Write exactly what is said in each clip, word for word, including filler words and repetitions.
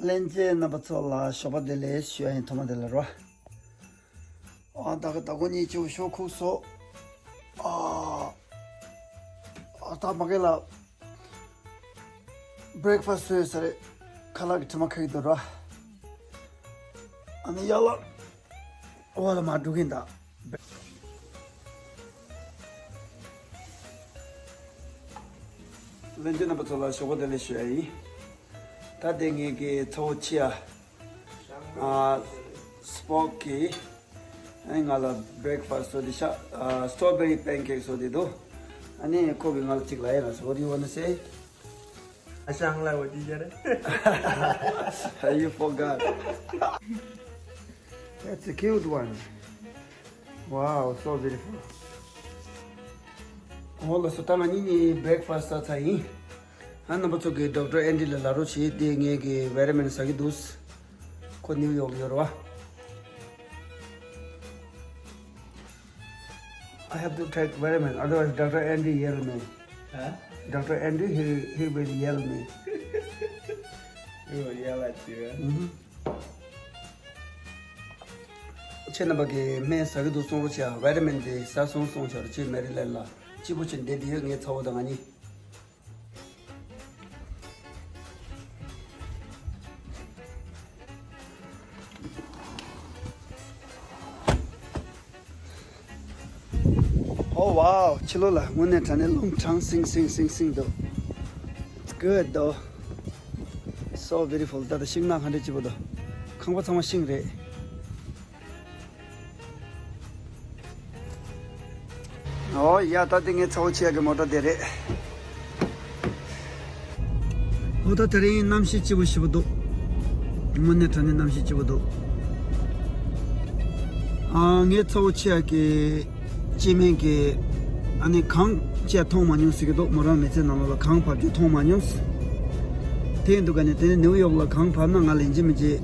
ལྷན་རྒྱས་རྣམ་པ་ཚོ་ལ་ཞོགས་པ་བདེ་ལེགས་ཞུ་ཡ་ཡིན། ཐོག་མ་དེ་ལ་རོ། ཨ་ད་ག་ད་གོ་གཉིད་ཆེ་བོ་ཞོག་ཁུག་སོ། ཨ་ཨ་ད་མ་གི་ལ་བྷི་རེག་ཕ་སི་བཟོས་ས་རེད། ཁ་ལག་གི་དྲི་མ་ཁ་གི་འདུག་ར། ཨ་ནི་ཡ་ལ་འོ་ལ་མ་འགྲོ་གིན་ད། ལྷན་རྒྱས་རྣམ་པ་ཚོ་ལ་ཞོགས་པ་བདེ་ལེགས་ཞུ་ཡ་ཡིན། ད་དེ་ངེད་ཀྱི་ཚ་བོ་ཆེ་ཡ། ཨ་སྤོག་གི་ཨ་ནི་ང་ལ་བྷི་རེག་ཕ་སི་བཟོ་དེ་ཤ། ཨ་སི་ཊོ་བེ་རི་པན་ཁེག་བཟོ་དེ་འདུག་ཨ་ནི་ཁོ་གི་ང་ལ་གཅིག་ལ་ཡ་ན། So what do you wanna say? ཨ་ཞང་ལ་འོ་དེ་ཡ་རེད། You forgot. That's a cute one. Wow, so beautiful. འོ་ལགས་སོ། ད་ང་གཉིས་གཉིས་བྷི་རེག་ཕ་སི་ཟ་ཚར་ཡིན། ཨ་རྣམ་པ་ཚོ་གིས་ཌོག་ཊར་ཨེན་ཌི་ལ་ལབ་རོགས་བྱེད། དེ་ངེད་ཀྱི་བི་ཊ་མིན་ཟ་གི་འདུག་ཁོ་ནིའུ་ཡོག་ལ་ཡོད་རེད་བ། I have to take vitamin, otherwise Doctor Andy yell me. Huh? Doctor Andy, he, he will yell me. He will yell at you, huh? ཁྱེད་རྣམ་པ་གིས་སྨན་ཟ་གི་འདུག་གསུང་རོགས་བྱས། བི་ཊ་མིན་དེ་ཟ་སོང་གསུངས་བྱས་རོགས་བྱེད། མེ་རི་ལེན་ལ་སྐྱིད་པོ་བྱས་བསྡད་དེ་ཡོད། ངའི་ཚ་བོ་དང་ང་གཉིས། Oh wow, ཕྱི་ལོགས་ལ་དངོས་གནས་དྲང་གནས་རླུང་དྲངས་སིང་སིང་སིང་སིང་འདུག It's good though. So beautiful. ད་ལྟ་ཤིང་ནགས་ག་འདྲ་སྐྱིད་པོ་འདུག་ཁང་པ་ཚང་མ་ཤིང་རེད། ཨོ་ཡ། ད་དེ་ངའི་ཚ་བོ་ཆེ་ཡ་གི་མོ་ཊ་དེ་རེད། ཨོ་ད་དེ་རིང་གནམ་གཤིས་སྐྱིད་པོ་ཞེ་པོ་འདུག་དངོས་གནས་དྲང་གནས་གནམ་གཤིས་སྐྱིད་པོ་འདུག་ཨ་ངའི་ཚ་བོ་ཆེ་ཡ་གི་སྐྱེ་དམན་གྱི་ཨ་ནི་གངས་ཅིག་མཐོང་མ་མྱོང་ཟེར་གྱི་འདུག་མོ་རང་མི་ཚེ་ནང་ལོགས་ལ་གངས་བབས་རྒྱུ་མཐོང་མ་མྱོང་། དེ་འདུག་ག་ནས་དེ་ནས་ནིའུ་ཡོག་ལ་གངས་བབས་ན་ང་ལན་གཅིག་མིན་གཅིག་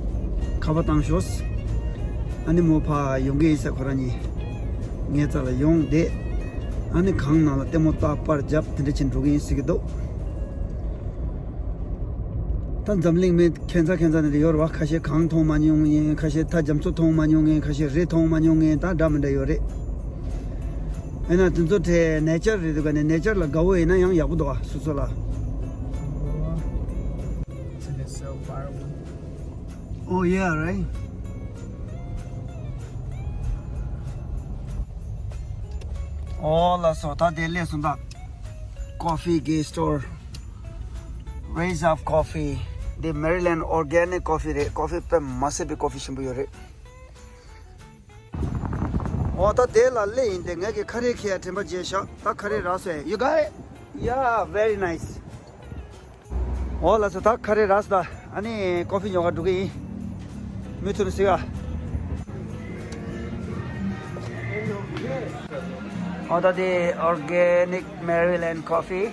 ཁ་པར་བཏང་ཤོག་ཨ་ནི་མོ་ཕར་ཡོང་གི་ཡིན་ཟེར། ཁོ་རང་གཉིས་ངའི་རྩ་ལ་ཡོང་བསྡད། ཨ་ནི་གངས་ནང་ལ་ལྟད་མོ་ལྟ་པར་རྒྱབ་དེ་འདྲ་བྱས་འགྲོ་གི་ཡིན་ཟེར་གྱི་འདུག་ད་འཛམ་གླིང་མི་ཁྱད་མཚར་ཁྱད་མཚར་ནི་རེ་ཡོད་རེད་བ། ཁ་ཤས་གངས་མཐོང་མ་མྱོང་ངས། ཁ་ཤས་ད་རྒྱ་མཚོ་མཐོང་མ་མྱོང་ངས། ཁ་ཤས་རི་མཐོང་མ་མྱོང་ངས། ད་འདྲ་མི་འདྲ་ཡོད་རེད། ཡིན་ན་དེ་ཚོ་དེ་ནེ་ཅར་རེད་འདུག་ག་ནས་ནེ་ཅར་ལ་དགའ་བོ་ཡིན་ན་ཡང་ཡག་པོ་འདུག་བ། སོ་སོ་ལ། Oh yeah, right. ཨོ་ལགས་སོ། ད་དེ་སླེབས་སོང་ད། ཀོ་ཕི་གི་སི་ཊོར། Raise Up Coffee. འདི་མེ་རི་ལེན་ཨོར་གེ་ནིག་ཀོ་ཕི་རེད། ཀོ་ཕི་དཔེ་མ་སྲིད་པའི་ཀོ་ཕི་ཞིམ་པོ་ཡོད་རེད། ཨོ་ད་དེ་ལ་སླེབས་ཡིན་ཏེ། ངས་ཀྱི་ཁ་རས་ཁྱེར་ཡ་དྲན་པ་བརྗེད་ཤག་ད་ཁ་རས་རག་སོང་། You got it? Yeah, very nice. ཨོ་ལགས་སོ། ད་ཁ་རས་རག་སོང་ད། ཨ་ནི་ཀོ་ཕི་ཉོ་ག་འགྲོ་གི་ཡིན། མུ་མཐུད་ནས་གཟིགས་ཨ། ཨོ་ད་དེ་ཨོར་གེ་ནིག་མེ་རི་ལེན་ཀོ་ཕི།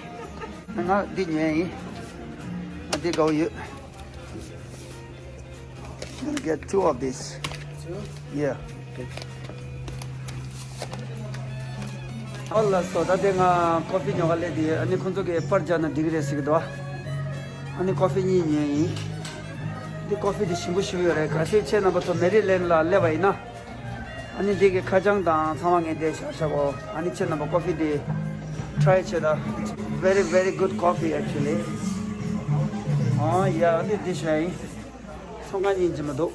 ང་འདི་ཉོས་ཡིན། ང་འདི་དགའ་བོ་ཡོད། We'll get two of these. Two? Yeah. Okay. ཨོ་ལགས་སོ། ད་དེ་ང་ཀོ་ཕི་ཉོ་ག་སླེབས་དུས། ཨ་ནི་ཁོང་ཚོ་གིས་པར་རྒྱག་ན་འགྲིག་གི་རེད་ཟེར་གྱི་འདུག་ཨ་ནི་ཀོ་ཕི་གཉིས་ཉོས་ཡིན། འདི་ཀོ་ཕི་འདི་ཞིམ་པོ་ཞིམ་པོ་ཡོད་རེད། གལ་སྲིད་ཁྱེད་རྣམ་པ་ཚོ་མེ་རི་ལེན་ལ་སླེབས་པ་ཡིན་ན། ཨ་ནི་འདི་གི་ཁ་བྱང་དང་ཚང་མ་ངས་འདིར་བཞག་བཞག་གོ། ཨ་ནི་ཁྱེད་རྣམ་པ་ཀོ་ཕི་འདི་ཊི་རའི་བྱེད་ད། Very, very good coffee actually. ཨོ་ཡ། ཨ་ནི་འདི་བཞག་ཡིན། ཚོང་ཁང་གཉིས་འཇིགས་མ་འདུག་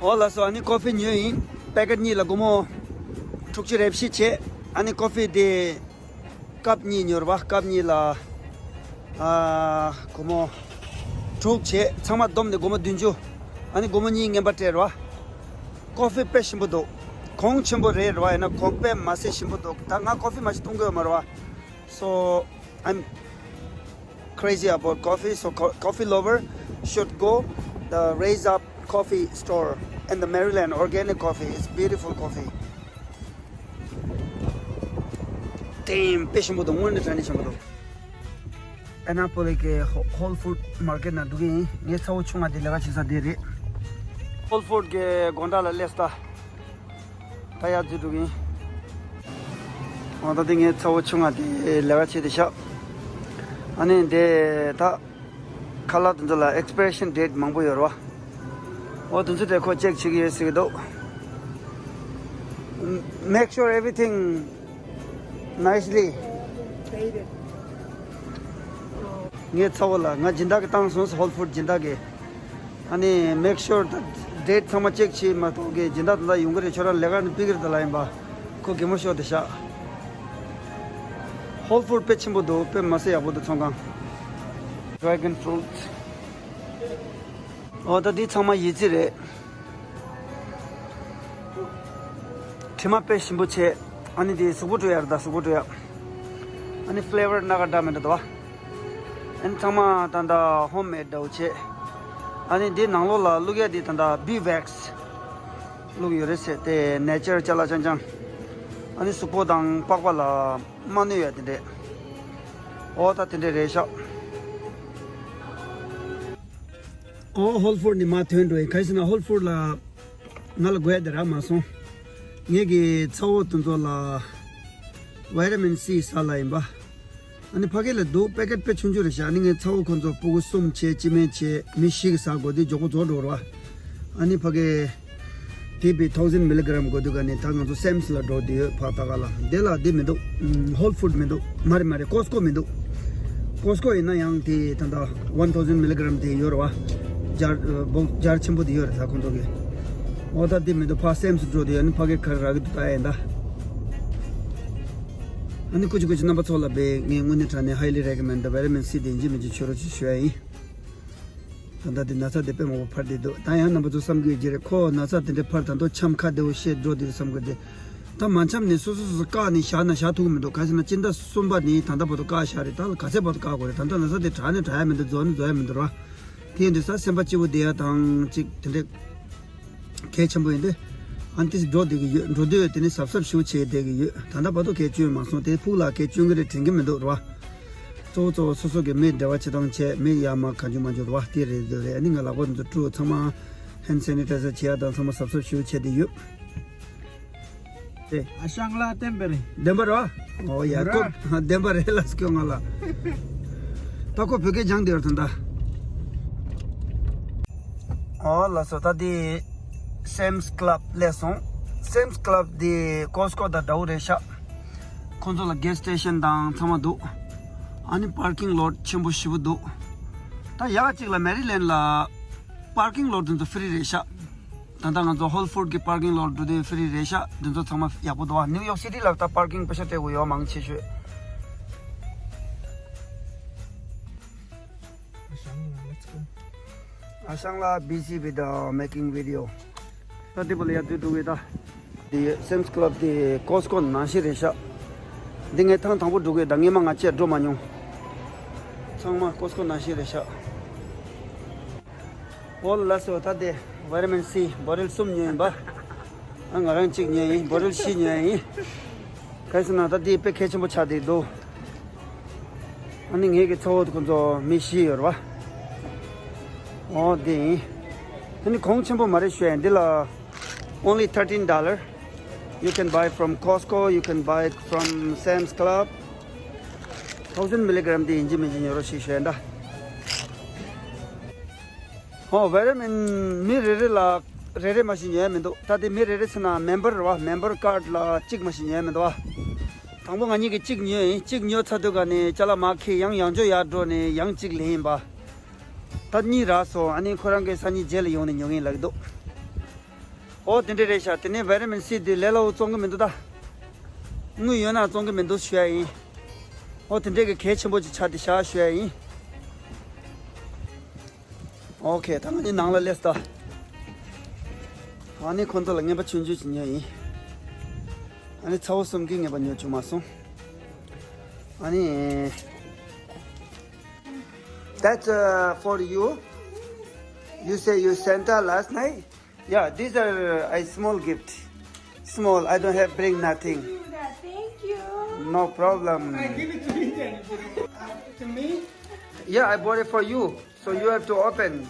ཨོ་ལགས་སོ། ཨ་ནི་ཀོ་ཕི་ཉོས་ཡིན། པེ་ཀེ་ཊི་གཉིས་ལ་སྒོར་མོ་དྲུག་ཅུ་རེ་བཞི་བྱས། ཨ་ནི་ཀོ་ཕི་འདི་ཀབ་གཉིས་ཉོས་རེད་བ། ཀབ་གཉིས་ལ་ཨ་སྒོར་མོ་དྲུག་བྱས། ཚང་མ་བསྡོམས་ནས་སྒོར་མོ་བདུན་ཅུ། ཨ་ནི་སྒོར་མོ་གཉིས་རྔན་པ་སྤྲད་རེད་བ། ཀོ་ཕི་དཔེ་ཞིམ་པོ་འདུག་གོང་ཆེན་པོ་རེད་རེད་བ། ཡིན་ན་གོང་དཔེ་མ་སྲིད་ཞིམ་པོ་འདུག་ད་ང་ཀོ་ཕི་མ་ཞིག་འཐུང་གི་ཡོད་མ་རེད་བ། So I'm crazy about coffee. So co- coffee lover should go the Raise Up Coffee Store and the Maryland Organic Coffee. It's beautiful coffee. Damn, དཔེ་ཞིམ་པོ་འདུག་དངོས་གནས་དྲང་གནས་ཞིམ་པོ་འདུག་ཨེ་ན་པོ་ལི་གི་ཧོ- Whole Food Market ནང་འགྲོ་གི་ཡིན། ངའི་ཚ་བོ་ཆུང་བ་དེ་ལས་ཀ་བྱེད་ས་དེ་རེད། Whole Food གི་སྒོ་འགྲམ་ལ་སླེབས་སོང་ད། ད་ཡར་འཛུལ་འགྲོ་གི་ཡིན། འོ་ད་དེ་ངའི་ཚ་བོ་ཆུང་བ་དེ་ལས་ཀ་བྱེད་དེ་ཤག་ཨ་ནི་དེ་ད་ ཁ་ལག་དེ་ཚོ་ལ་expiration date མང་པོ་ཡོད་རེད་བ། འོ་དེ་ཚོ་དེ་ཁོ་check བྱེད་ཀྱི་ཡོད་ཟེར་གྱི་འདུག Make sure everything nicely. ངའི་ཚ་བོ་ལ་ང་སྦྱིན་བདག་གི་བཏང་སོང་། Whole Food སྦྱིན་བདག་གི། ཨ་ནི་make sure that date ཚང་མ་check བྱེད་མ་གཏོགས་གི་སྦྱིན་བདག་དེ་འདྲ་ཡོང་གི་རེད། ཁྱོད་རང་ལས་ཀ་ནི་ཕུད་ཀྱི་རེད་ད་ལབ་ཡིན་པ། ཁོ་གད་མོ་ཤོར་ཏེ་བཞག Whole Food དཔེ་ཆེན་པོ་འདུག་དཔེ་མ་སྲིད་ཡག་པོ་འདུག་ཚོང་ཁང་། Dragon Fruit. འོ་ད་འདི་ཚང་མ་ཡི་ཙི་རེད། དྲི་མ་དཔེ་ཞིམ་པོ་བྱས། ཨ་ནི་དེ་གཟུགས་པོ་བཀྲུ་ཡ་རེད་ད། གཟུགས་པོ་བཀྲུ་ཡ། ཨ་ནི་flavor སྣ་ཁ་འདྲ་མི་འདྲ་འདུག་བ། ཨ་ནི་ཚང་མ་ད་ལྟ་home made འདྲ་བོ་བྱས། ཨ་ནི་འདི་ནང་ལོགས་ལ་བླུག་ཡ་འདི་ད་ལྟ་bee wax བླུག་ཡོད་རེད་ཟེར་ཏེ། nature ཅ་ལག་རྐྱང་རྐྱང་། ཨ་ནི་གཟུགས་པོ་དང་པགས་པ་ལ་མ་གནོད་ཡ་དེ་འདྲས། འོ་ད་དེ་འདྲས་རེད་ཤག་ཨོ་Whole Food ནས་མར་ཐོན་འགྲོ་ཡིན། ག་རེ་ཟེར་ན་Whole Food ལ་ང་ལ་དགོས་ཡ་དེ་རག་མ་སོང་། ངེད་ཀྱི་ཚ་བོ་དེ་ཚོ་ལ་vitamin C ཟ་ལབ་ཡིན་པ། ཨ་ནི་ཕ་གི་ལ་འདུག packet དཔེ་ཆུང་ཆུང་རེད་ཤག་ཨ་ནི་ངའི་ཚ་བོ་ཁོ་ཚོ་ཕྲུ་གུ་གསུམ་བྱས་སྤྱི་སྨན་བྱས་མི་བཞི་གིས་ཟ་དགོས་དུས་མགྱོགས་པོ་རྫོགས་འགྲོ་ར། ཨ་ནི་ཕ་གི་དེ་བི་thousand milligram དགོས་དུས་ག་ནས་ད་ང་ཚོ་Sam's ལ་འགྲོ་དུས་ཡོད་ཕ་ད་ག་ལ། དེ་ལ་དེ་མི་འདུག Whole Food མི་འདུག་མ་རེད་མ་རེད། Costco མི་འདུག Costco ཡིན་ན་ཡང་དེ་ད་ལྟ་one thousand milligram དེ་ཡོད་ར་བ། ཇར་ཨ་box ཇར་ཆེན་པོ་དེ་ཡོད་རེད་ད་ཁོང་ཚོ་གི། འོ་ད་དེ་མི་འདུག་ཕ་Sam's འགྲོ་དུས་ཨ་ནི་ཕ་གི་ག་རེ་རག་གི་འདུག་ལྟ་ཡ་ཡིན་ད། ཨ་ནི་ཀུ་ཅི་ཀུ་ཅི་རྣམ་པ་ཚོ་ལ་བས་ངས་དངོས་གནས་དྲང་གནས་highly recommend vitamin C དེ་ཡིན་གཅིག་མིན་གཅིག་མཆོད་རོགས་ཅིག་ཞུ་ཡ་ཡིན། ད་ལྟ་དེ་ན་ཚ་དེ་དཔེ་མང་པོ་འཕར་བསྡད་འདུག་ད་ཡང་རྣམ་པ་ཚོ་བསམ་གྱི་ཡོད་ཀྱི་རེད། ཁོ་ན་ཚ་དེ་འདྲ་འཕར་ད་དུང་འཆམ་ཁ་བདེ་བོ་བཤད་འགྲོ་དེ་བསམ་གྱི་རེད། ད་མ་འཆམ་ནས་སོ་སོ་སོ་སོ་བཀག་ནས་བཞག་ན་བཞག་ཐུབ་ཀྱི་མི་འདུག་ག་ཟེར་ན་སྤྱི་ཟླ་གསུམ་པ་ནས་ད་ལྟ་བར་དུ་བཀག་བཞག་རེད། ད་ལ་ག་ཚད་བར་དུ་བཀག་དགོས་རེད། ད་ལྟ་ན་ཚ་དེ་དྲག་ནས་དྲག་ཡ་མི་འདུག་རྫོགས་ནས་རྫོགས་ཡ་མི་འདུག་ར། དེ་ཡིན་དུས་ས་སེམས་པ་སྐྱིད་པོ་བསྡད་ཡ་དང་ཅིག་དེ་འདྲས་གལ་ཆེན་པོ་ཡིན་ཏེ། ཨ་ནི་ཏིས་འགྲོ་བསྡད་ཀྱི་ཡོད། འགྲོ་དུས་དེ་ནི་གཟབ་གཟབ་ཞེ་པོ་བྱས་བསྡད་ཀྱི་ཡོད། ད་ལྟ་བར་དུ་གལ་བྱུང་མ་སོང་། དེ་ཕུགས་ལ་གལ་བྱུང་གི་རེད་དྲན་གྱི་མི་འདུག་ར་བ། གཙོ་བོ་གཙོ་བོ་སོ་སོ་གི་མི་འབྲེལ་བ་བྱེད་སྟངས་བྱས། མི་ཡར་མར་གང་བྱུང་མང་བྱུང་ར་བ་དེ་རེད་འདུག་རེད། ཨ་ནི་ང་ལག་པ་འདི་ཚོ་བཀྲུ་ཚང་མ་hand sanitizer བྱེད་ཡ་དང་ཚང་མ་གཟབ་གཟབ་ཞེ་པོ་བྱས་བསྡད་ཡོད། དེ། ཨ་ཞང་ལ་བདེན་པ་རེད། བདེན་པ་རེད་བ། ཨོ་ཡ་ར། ཀོ་བདེན་པ་རེད་ལ་སྐྱོ་ང་ལ། ད་ཁོ་བོད་སྐད་སྦྱང་བསྡད་ཡོད་ད་ད། ཨོ་ལགས་སོ། ད་འདི་Sam's Club སླེབས་སོང་། Sam's Club འདི་Costco དང་འདྲ་བོ་རེད་ཤག་ཁོང་ཚོ་ལ་gas station དང་ཚང་མ་འདུག་ཨ་ནི་parking lot ཆེན་པོ་ཞེ་པོ་འདུག་ད་ཡག་གཅིག་ལ་Maryland ལ་parking lot དེ་ཚོ་free རེད་ཤག་ད་ལྟ་ང་ཚོ་Whole Food གི་parking lot འགྲོ་དུས་free རེད་ཤག་འདི་ཚོ་ཚང་མ་ཡག་པོ་འདུག་བ། New York City ལ་ད་parking པེ་ཤ་སྤྲད་དགོས་ཡོད་མང་ཆེ་ཤོས། ཨ་ཞང་ལགས་busy with the making video. ད་འདི་པ་ལ་ཡར་འཛུལ་འགྲོ་གི་ད། འདི་Sam's Club དེ་Costco ནང་བཞིན་རེད་ཤག་འདི་ངས་ཐེངས་དང་པོ་འགྲོ་གི་ད་སྔོན་མ་ང་ཅིག་འགྲོ་མ་མྱོང་། ཚང་མ་Costco ནང་བཞིན་རེད་ཤག་ཨོ་ལགས་སོ། ད་དེ་vitamin C bottle གསུམ་ཉོས་ཡིན་པ། ཨ་ང་རང་གཅིག་ཉོས་ཡིན། bottle བཞི་ཉོས་ཡིན། ག་རེ་ཟེར་ན་ད་དེ་དཔེ་གལ་ཆེན་པོ་ཆགས་བསྡད་འདུག་ཨ་ནི་ངེད་ཀྱི་ཚ་བོ་ཁོ་ཚོ་མི་བཞི་ཡོད་རེད་བ། ཨོ་དེ་ཡིན། ཨ་ནི་གོང་ཆེན་པོ་མ་རེད་ཞུ་ཡ་ཡིན། འདི་ལ་only thirteen dollar. You can buy from Costco, you can buy from Sam's Club. Thousand milligram དེ་ཡིན་གཅིག་མིན་གཅིག་ཉོ་རོགས་ཞེས་ཞུ་ཡ་ཡིན་ད། ཨོ་vitamin མི་རེ་རེ་ལ་རེ་རེ་མ་ཞིག་ཉོ་ཡ་མི་འདུག་ད་དེ་མི་རེ་རེ་ཟེར་ན་member རེད་བ། member card ལ་གཅིག་མ་ཞིག་ཉོ་ཡ་མི་འདུག་བ། དང་པོ་ང་གཉིས་ཀྱིས་གཅིག་ཉོས་ཡིན། གཅིག་ཉོས་ཚར་དུས་ག་ནས་ཅ་ལག་མར་འཁྱེར་ཡང་ཡང་བསྐྱར་ཡར་འགྲོ་ནས་ཡང་གཅིག་ལེན་ཡིན་པ། ད་གཉིས་རག་སོང་། ཨ་ནི་ཁོ་རང་གིས་སང་ཉིན་རྗེས་ལ་ཡོང་ནས་ཉོ་གི་ཡིན་ལབ་ཀྱི་འདུག་ཨོ་དེ་འདྲ་རེད་ཤག་དེ་ནས་vitamin C དེ་ལས་སླ་བོ་བཙོང་གི་མི་འདུག་ད། དངུལ་ཡོད་ན་བཙོང་གི་མི་འདུག་ཞུ་ཡ་ཡིན། ཨོ་དེ་འདྲས་ཀྱི་གལ་ཆེན་པོ་ཅིག་ཆགས་བསྡད་ཤག་ཞུ་ཡ་ཡིན། ཨོ་ཁེ། ད་ང་ནི་ནང་ལ་སླེབས་ད། ཨ་ནི་ཁོང་ཚོ་ལ་རྔན་པ་ཆུང་ཆུང་ཅིག་ཉོས་ཡིན། ཨ་ནི་ཚ་བོ་གསུམ་གྱིས་རྔན་པ་ཉོ་བཅུག་མ་སོང་། ཨ་ནི། That's uh, for you. You say you Santa last night? Yeah, these are a small gift. Small, I don't have bring nothing. Thank you. No problem. I give it to you then. Uh, to me? Yeah, I bought it for you. So you have to open.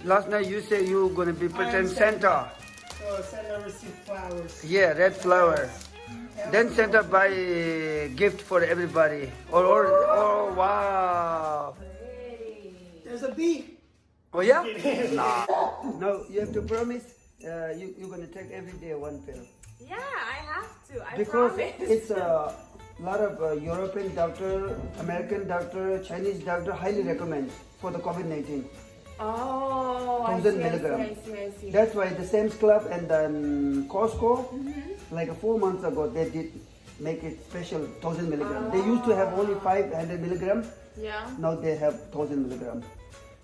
Last night you say you gonna be pretend Santa. So Santa receive flowers. Yeah, red flower. Then Santa buy a gift for everybody. Or, or, oh, wow. It's a bee. Oh yeah? Nah. No, you have to promise uh, you, you're going to take every day one pill. Yeah, I have to. I because promise. It's a lot of uh, European doctor, American doctor, Chinese doctor highly recommend for the COVID nineteen. Oh, I see, I see, milligram. I see, I see. That's why the Sam's Club and then Costco, mm-hmm, like four months ago, they did make it special thousand milligram. They used to have only five hundred milligram. Yeah. Now they have thousand milligram.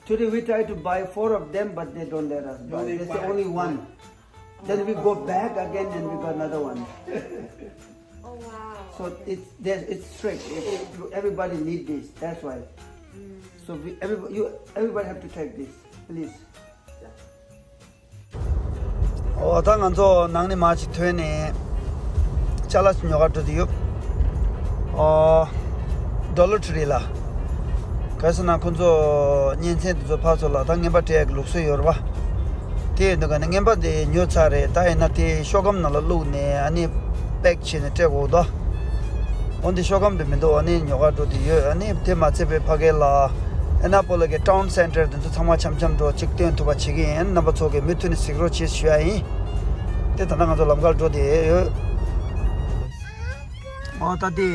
Today we try to buy four of them, but they don't let us buy. They say only one. Then we go back again and we got another one. Oh wow. So it's there. It's strict. It, everybody need this. That's why. So we, everybody, you, everybody have to take this, please. ཨོ་ད་ང་ཚོ་ནང་ནས་མར་ཅིག་ཐོན་ནས་ཅ་ལག་ཅིག་ཉོ་གར་འགྲོ་དུས་ཡོད། ཨོ། ཌོ་ལར་ཊི་རི་ལ། ག་རེ་ཟེར་ན་ཁོ་ཚོ་གཉེན་ཚན་དེ་ཚོ་ཕར་ཚུར་ལ་ད་རྔན་པ་སྤྲད་ཡག་གི་ལུགས་སྲོལ་ཡོད་རེད་པ། དེ་ཡིན་དུས་ག་ནས་རྔན་པ་དེ་ཉོས་ཚར་རེད། ད་ཡིན་ན་དེ་ཤོག་སྒམ་ནང་ལ་བླུགས་ནས་ཨ་ནི་པེག་བྱས་ནས་སྤྲད་དགོས་འདུག་འོན་ཏེ་ཤོག་སྒམ་དེ་མི་འདུག་ཨ་ནི་ཉོ་གར་འགྲོ་དུས་ཡོད། ཨ་ནི་དེ་མ་ཚད་པའི་ཕ་གི་ལ་ཨེ་ན་པོ་ལི་གི་ཊའུན་སེན་ཊར་དེ་ཚོ་ཚང་མ་འཆམ་འཆམ་འགྲོ་གཅིག་སྟོན་ཐུབ་པ་བྱེད་ཀྱི་ཡིན། རྣམ་པ་ཚོ་གིས་མུ་མཐུད་ནས་གཟིགས་རོགས་བྱེད་ཞུ་ཡ་ཡིན། དེ་ད་ལྟ་ང་ཚོ་ལམ་ཁར་འགྲོ་བསྡད་ཡོད། ཨོ་ད་དེ་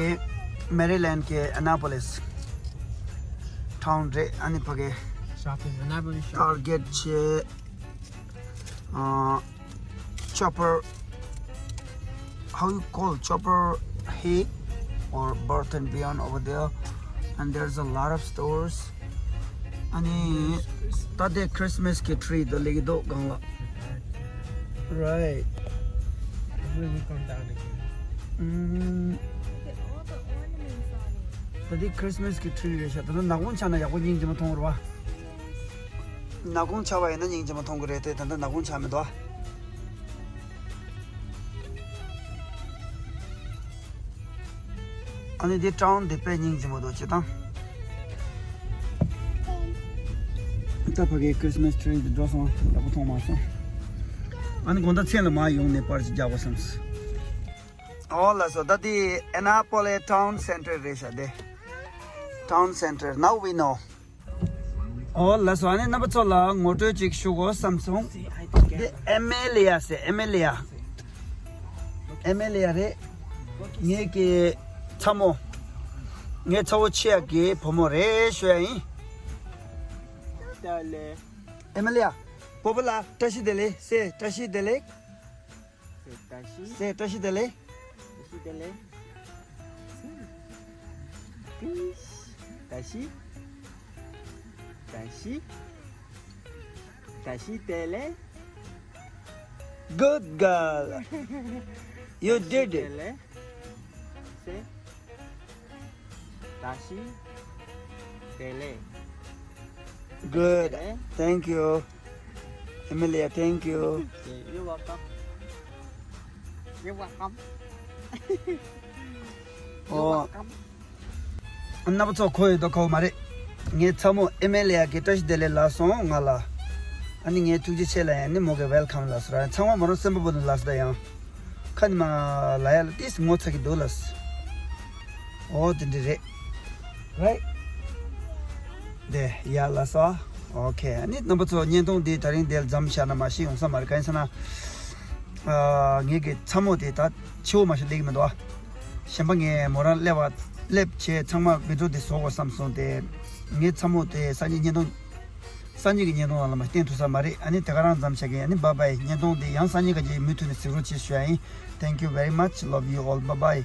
མེ་རི་ལེན་གྱི་ཨེ་ན་པོ་ལིས་ཊའུན་རེད། ཨ་ནི་ཕ་གི་ཤོ་པིང་ཨེ་ན་པོ་ལིས་ཤོ་པིང། ཊར་གེཊ་བྱས། ཨ། Chopper, how you call Chopper Hill or Birth and Beyond over there, and there's a lot of stores. ཨ་ནི་ད་ལྟ་Christmas གི་ཊི་རི་དེ་ལེགས་འདུག་སྒང་ལ། Right. It will come down again. ད་ལྟ་Christmas གི་ཊི་རི་རེད་ཤག་ད་ལྟ་ནག་ཁུང་ཆགས་ན་ཡག་པོ་སྙིང་རྗེ་མོ་མཐོང་རེད་པ། ནག་ཁུང་ཆགས་པ་ཡིན་ན་སྙིང་རྗེ་མོ་མཐོང་གི་རེད་དེ། ད་ལྟ་ནག་ཁུང་ཆགས་མི་འདུག་ཨ་ནི་འདི་ཊའུན་འདི་དཔེ་སྙིང་རྗེ་མོ་འདུག་སྤྱིར་བཏང་། ད་ཕ་གིའི་Christmas tree འདི་འགྲོ་སོང་། ཡག་པོ་མཐོང་མ་སོང་། ཨ་ནི་དགོང་དག་མཚན་ལ་མར་ཡོང་ནས་པར་ཅིག་རྒྱག་དགོས་བསམས། ཨོ་ལགས་སོ། ད་འདི་Annapolis Town Center རེད་ཤག་དེ། Town Center, now we know. ཨོ་ལགས་སོ། ཨ་ནི་རྣམ་པ་ཚོ་ལ་ངོ་སྤྲོད་ཅིག་ཞུ་དགོས་བསམ་སོང་། འདི་ཨེ་མེ་ལི་ཡ་ཟེར། ཨེ་མེ་ལི་ཡ། ཨེ་མེ་ལི་ཡ་རེད། ངེད་ཀྱི་ཚ་མོ། ངའི་ཚ་བོ་ཆེ་ཡག་གི་བུ་མོ་རེད་ཞུ་ཡ་ཡིན། ཨེ་མེ་ལི་ཡ། བོད་པ་ལ་བཀྲ་ཤིས་བདེ་ལེགས་ཟེར། བཀྲ་ཤིས་བདེ་ལེགས། བཀྲ་ཤིས། ཟེར། བཀྲ་ཤིས་བདེ་ལེགས། བཀྲ་ཤིས་བདེ་ལེགས། བཀྲ་ཤིས། བཀྲ་ཤིས། བཀྲ་ཤིས་བདེ་ལེགས། Good girl. You did it. བཀྲ་ཤིས་བདེ་ལེགས། ཟེར། བཀྲ་ཤིས་བདེ་ལེགས། Good. Thank you. Emilia, thank you. Okay, you're welcome. You're welcome. You're welcome. རྣམ་པ་ཚོ་གོ་ཡོད་དོ་གོ་མ་རེད། ངའི་ཚ་མོ་ཨེ་མེ་ལི་ཡ་གིས་བཀྲ་ཤིས་བདེ་ལེགས་ལབ་སོང་ང་ལ། ཨ་ནི་ངས་ཐུགས་རྗེ་ཆེ་ལབ་ཡ་ནི་མོ་གིས་ཝེལ་ཀམ་ལབ་སོང་ར། ཚང་མ་མོ་རང་སེམས་པ་པོ་ནས་ལབ་སོང་ད་ཡང་། ཁ་ནས་མར་ལབ་ཡ་ལ་ཏིས་ངོ་ཚ་གི་འདུག་ལབ། ཨོ་དེ་འདྲ་རེད། རའིཊ། དེ་ཡ་ལ་སོ། ཨོ་ཁེ། ཨ་ནི་རྣམ་པ་ཚོ་བརྙན་ཐུང་འདི་ད་རིང་འདིར་མཚམས་བཞག་ན་མ་གཞི་ཡོང་ས་མ་རེད། གང་ཡིན་ཟེར་ན། ཨ། ངེད་ཀྱི་ཚ་མོ་དེ་ད་ཕྱི་པོ་མ་གཞི་སླེབས་ཀྱི་མི་འདུག་ཨ། གཞན་པ་ངས་མོ་རང་སླེབས་པ་སླེབས་བྱས་ཚང་མ་བི་ཌི་ཡོ་དེ་བཟོ་དགོས་བསམ་སོང་སྟེ། ངའི་ཚ་མོ་དེ་སང་ཉིན་བརྙན་ཐུང་། སང་ཉིན་གྱི་བརྙན་ཐུང་ནང་ལ་མ་བསྟན་ཐུབ་ས་མ་རེད། ཨ་ནི་དེ་ག་རང་མཚམས་བཞག་གི། ཨ་ནི་bye bye། བརྙན་ཐུང་འདི་ཡང་སང་ཉིན་ག་གི་མུ་མཐུད་ནས་གཟིགས་རོགས་བྱེད་ཞུ་ཡ་ཡིན། Thank you very much. Love you all. Bye bye.